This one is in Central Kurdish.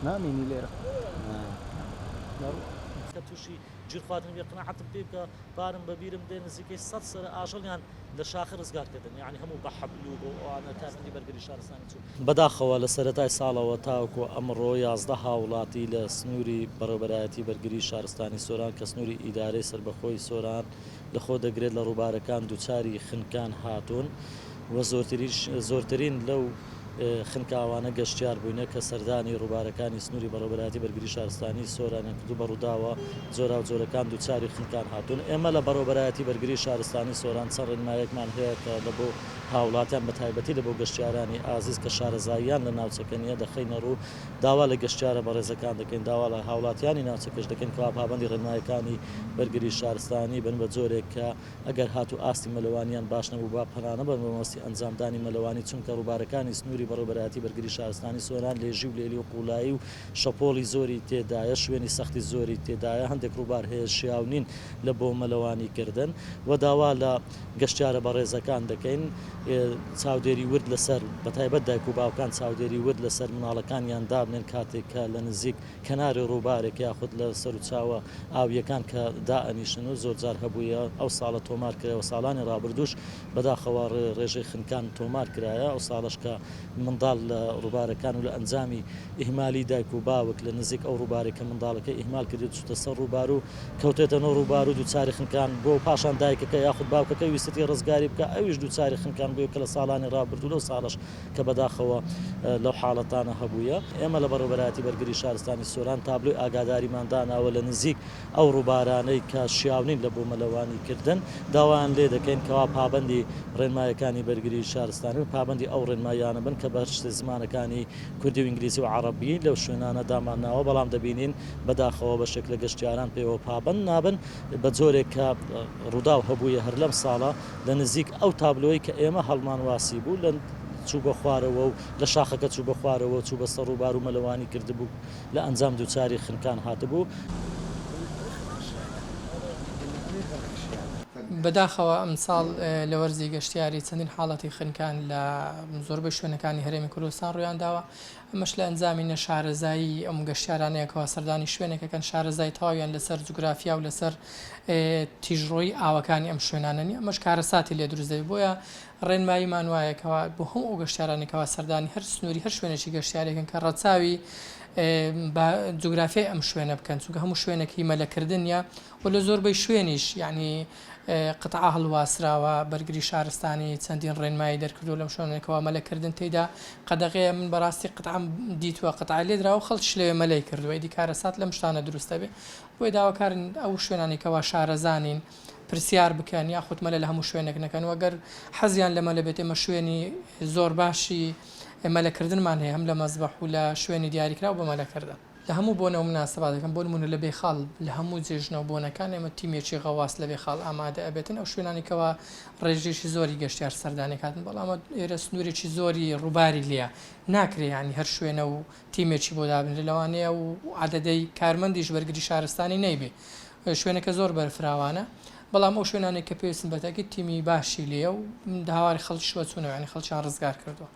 نامینی لێرە. کە تووشی گیرخواردن بێ قەناعەتم پێ بکە پارم بە بیرم دێ نزیکەی سەد سەرە ئاژەڵیان لە شاخە ڕزگار کردن یانی هەموو بە حەبل و بۆ ئەوانە کارمەندی بەرگری شارستانی چوون. بەداخەوە لە سەرەتای ساڵەوە تاوەکو ئەمڕۆ 11 هاوڵاتی لە سنووری بەڕێوەبەرایەتی بەرگری شارستانی سۆران کە سنووری ئیدارەی سەربەخۆی سۆران لە خۆ دەگرێت لە ڕووبارەکان دووچاری خنکان هاتوون و زۆرترین لەو خنکاوانە گەشتیار بووینە کە سەردانی ڕووبارەکانی سنووری بەڕێوەبەرایەتی بەرگری شارستانی سۆرانیان کردو بە ڕووداوە جۆراوجۆرەکان دووچاری خنکان هاتوون. ئێمە لە بەڕێوەبەرایەتی بەرگری شارستانی سۆران چەند ڕێنمایەکمان هەیە کە لە بۆ هاوڵاتیان بە تایبەتی لە بۆ گەشتیارانی ئازیز کە شارەزاییان لە ناوچەکە نییە دەخەینە ڕوو داوا لە گەشتیارە بەڕێزەکان دەکەین داوا لە هاوڵاتیانی ناوچەکەش دەکەین کەوا پابەندی ڕێنمایەکانی بەرگری شارستانی بن بە جۆرێک کە ئەگەر هاتوو ئاستی مەلەوانیان باش نەبوو با پەنا نەبەن بە مەبەستی ئەنجامدانی مەلەوانی چونکە ڕووبارەکانی سنووری بەڕێوەبەرایەتی بەرگری شارستانی سۆران لێژی و لێلی و قوڵایی و شەپۆڵی زۆری تێدایە شوێنی سەختی زۆری تێدایە هەندێک ڕووبار هەیە شیاو نین لە بۆ مەلەوانی کردن و داوا لە گەشتیارە بەڕێزەکان دەکەین چاودێری ورد لەسەر بەتایبەت دایک و باوکان چاودێری ورد لەسەر مناڵەکانیان دابنێن کاتێک کە لە نزیک کەناری ڕووبارێک یاخود لە سەروچاوە ئاوییەکان کە دائەنیشن و زۆر جار هەبوویە ئەو ساڵە تۆمار کرایە و ساڵانی ڕابردووش بەداخەوە ڕێژەی خنکان تۆمار کرایە ئەو ساڵەش کە منداڵ لە ڕووبارەکان و لە ئەنجامی ئیهمالی دایک و باوک لە نزیک ئەو ڕووبارەی کە منداڵەکەی ئیهمال کردی چووتە سەر ڕووبار و کەوتێتە نۆ ڕووبار و دووچاری خنکان بووە و پاشان دایکەکە یاخود باوکەکە ویستیەتی ڕزگاری بکا ئەویش دووچاری خنکان بووە کە لە ساڵانی ڕابردوو لەو ساڵەش کە بەداخەوە لەو حاڵەتانە هەبوویە. ئێمە لە بەڕێوەبەرایەتی بەرگری شارستانی سۆران تابلۆی ئاگاداریمان داناوە لە نزیک ئەو ڕووبارانەی کە شیاو نین لە بۆ مەلەوانی کردن داوایان لێ دەکەین کەوا پابەندی ڕێنمایەکانی بەرگری شارستانی و پابەندی ئەو ڕێنماییانە بن کە بە زمانەکانی کوردی و ئینگلیزی و عەڕەبی لەو شوێنانە دامانناوە بەڵام دەبینین بەداخەوە بەشێک لە گەشتیاران پێوە پابەند نابن بە جۆرێک کە ڕووداو هەبوویە هەر لەم ساڵە لە نزیک ئەو تابلۆی کە ئێمە هەڵمان واسی بوو لە چوو بە خوارەوە و لە شاخەکە چوو بە خوارەوە و چوو بە سەر ڕووبار و مەلەوانی کردبوو لە ئەنجام دووچاری خنکان هاتبوو. بەداخەوە ئەمساڵ لە وەرزی گەشتیاری چەندین حاڵەتی خنکان لە زۆربەی شوێنەکانی هەرێمی کوردستان ڕوویانداوە، ئەمەش لە ئەنجامی نەشارەزایی ئەم گەشتیارانەیە کەوا سەردانی شوێنێک ئەکەن شارەزای تەواویان لەسەر جوگرافیا و لەسەر تیژڕۆیی ئاوەکانی ئەم شوێنانە نیە ئەمەش کارەساتی لێ دروست دەبێت بۆیە ڕێنماییمان وایە کەوا بۆ هەموو ئەو گەشتیارانەی کەوا سەردانی هەر سنووری هەر شوێنێکی گەشتیارێکن کە ڕەچاوی بە جوگرافیای ئەم شوێنە بکەن چونکە هەموو شوێنێک هی مەلەکردن نیە و لە زۆربەی شوێنیش یعنی قەتعە هەڵواسراوە، بەرگری شارستانی چەندین ڕێنمایی دەرکردووە لەم شوێنانەی کەوا مەلەکردن تێیدا قەدەغەیە، من بەڕاستی قەتعەم دیتووە قەتعە لێدراوە و خەڵکیش لەوێ مەلەی کردووە، ئیدی کارەسات لەم شتانە دروست دەبێ، بۆیە داواکارین ئەو شوێنانەی کەوا شارەزا نین پرسیار بکەن یاخود مەلە لە هەموو شوێنێک نەکەن و گەر حەزیان لە مەلە بێت ئێمە شوێنی زۆر باشی مەلەکردنمان هەیە هەم لە مەزبەح و لە شوێنی دیاریکراو بۆ مەلەکردن. لە هەموو بۆنە و مناسەباتەکان بۆ نموونە لە بێخاڵ لە هەموو جێژنە و بۆنەکان ئێمە تیمێکی غەواس لە بێخاڵ ئامادە ئەبێتن ئەو شوێنانەی کەوا ڕێژەیەکی زۆری گەشتیار سەردانی کاتن بەڵام ئێرە سنوورێکی زۆری ڕووباری لێیە ناکرێ یانی هەر شوێنە و تیمێکی بۆ دابنرێ لەوانەیە و عەدەدەی کارمەندیش بەرگری شارستانی نەیبێ شوێنەکە زۆر بەرفراوانە بەڵام ئەو شوێنانەی کە پێویستن بەتاکید تیمی باشی لێیە و هاواری خەڵکیش وەچوونەوە یانی خەڵکیان ڕزگار کردووە.